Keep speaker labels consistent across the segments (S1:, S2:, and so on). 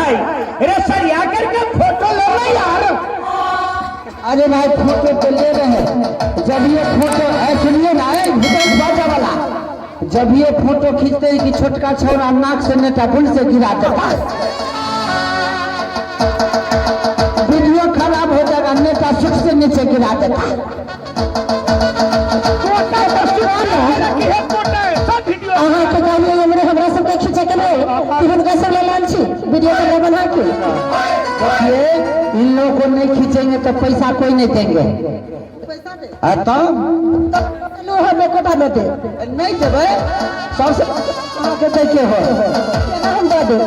S1: भाई, अरे सरिया करके फोटो ले लो यार।
S2: अरे भाई फोटो तो ले रहे हैं, जब ये फोटो सुनिए ना, बाजा वाला, जब ये फोटो खींचते हैं कि छोटका छोरा नाक से नेटा पुल से गिरा देता है, वीडियो खराब हो जाएगा, नेटा सुख से नीचे गिरा देता है।
S1: कोटा पर सुन रखी है, कोटा सब वीडियो।
S3: अहाँके गाड़ी हमरे हमरा सबके खींचे के नहीं कि हुनका सब ले लान छी वीडियो कैमरा बना के।
S2: ये इन लोगों को नहीं खींचेंगे तो पैसा कोई नहीं देंगे। आ तो
S3: लो हमें कोटा में दे।
S2: नहीं देबै, सबसे अहाँके दै के हो।
S3: केना हम दऽ देब?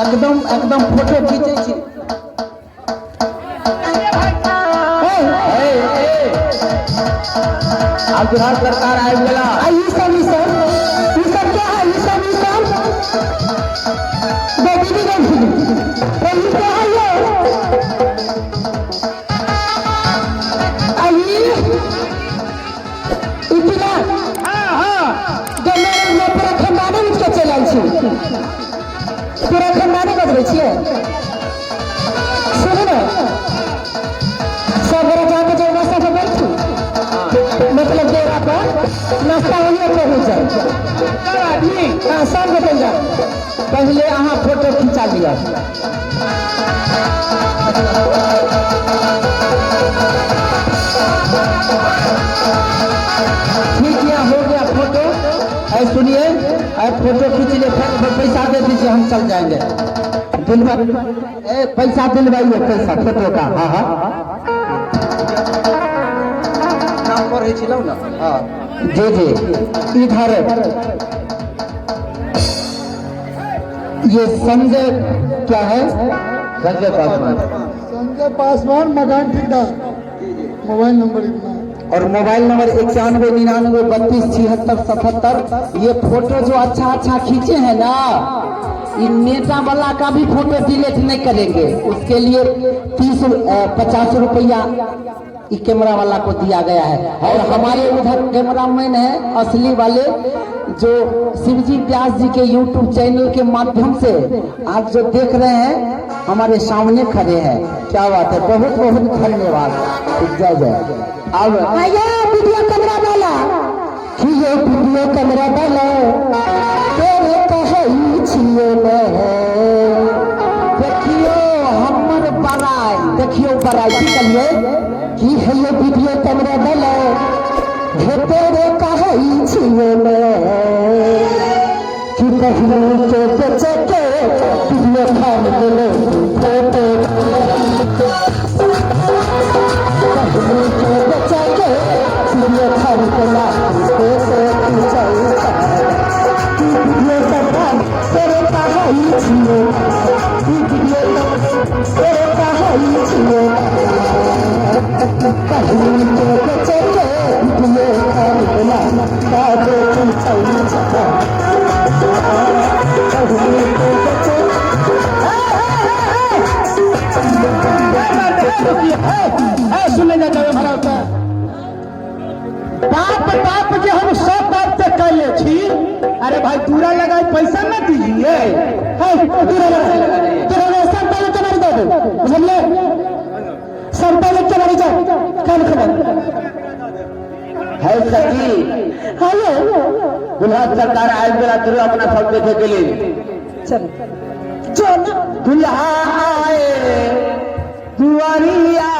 S2: एकदम एकदम फोटो खींचे छी।
S3: ए,
S2: ए, ए, आब बिहार सरकार आबि गेला।
S3: आ ई सब ई सब ई सब क्या है? ई सब ई सब दे दीदी गई थी, ए, ई क्या है ये? आ ई ई किना?
S1: हाँ हाँ।
S3: गन्ना में पूरा खानदाने उठ के चलि आयल छी, पूरा खानदाने बजबै छियै। सुनू ने, सब गोरा जाके जो नाश्ता पर बैठू, मतलब डेरा पर नाश्ता वही पहुँच जाए।
S1: सब आदमी।
S3: हाँ, सब गोटे जाओ।
S2: पहले अहाँ फोटो खिंचा लिअ। ठीक है, हो गया फोटो। ऐ सुनिए, ऐ फोटो खींच लिए, फिर पैसा दे दीजिए, हम चल जाएंगे। दिलवा ए पैसा दिलवाइए, पैसा फोटो का। हाँ हाँ,
S4: नाम पढ़ै छलहुँ ने।
S2: हाँ, जी जी। इधर ये संजय क्या है? संजय पासवान।
S5: संजय पासवान, मकान ठेकेदार, मोबाइल नंबर इतना है।
S2: और मोबाइल नंबर 9199327677। ये फोटो जो अच्छा अच्छा खींचे हैं ना, ये नेता वाला का भी फोटो डिलीट नहीं करेंगे, उसके लिए 30-50 रुपया ये कैमरा वाला को दिया गया है। और हमारे उधर कैमरा मैन है असली वाले, जो शिवजी व्यास जी के यूट्यूब चैनल के माध्यम से आज जो देख रहे हैं, हमारे सामने खड़े हैं। क्या बात है, बहुत बहुत धन्यवाद, जय जय। अब
S3: आया वीडियो कैमरा वाला कि ये वीडियो कैमरा वाला तोरे कहै छियै ने।
S2: देखियो हमर बड़ाई, देखियो बड़ाई की कहिए।
S3: की है ये वीडियो कैमरा वाला हे तोरे कहै छियै ने कि पहिने के बेचे के वीडियो खान गेलै फोटो, पहिने के बेचे के वीडियो खान गेला फोटो खिचै। वीडियो कैमरा तोरे कहै छियै, वीडियो तोरे कहै छियै, पहिने के बेचे के वीडियो खान गेला फोटो खिचै, पहिने के बेचे।
S1: सुन ले जाओ हमारा बाप बाप जे हम सब बात से कैले छी। अरे भाई, दूरा लगाए पैसा न दीजिए।
S3: है दूरा दूरा सब पहले के मारी दे, बुझलिए? सब पहले के मारी जाओ, कान खबर
S2: है सखी।
S3: हेलो।
S2: दुल्हा सरकार आबि गेला, चलू अपना सब देखे के लिए।
S3: चलो जो ना।
S2: दुल्हा आए दुआरिया।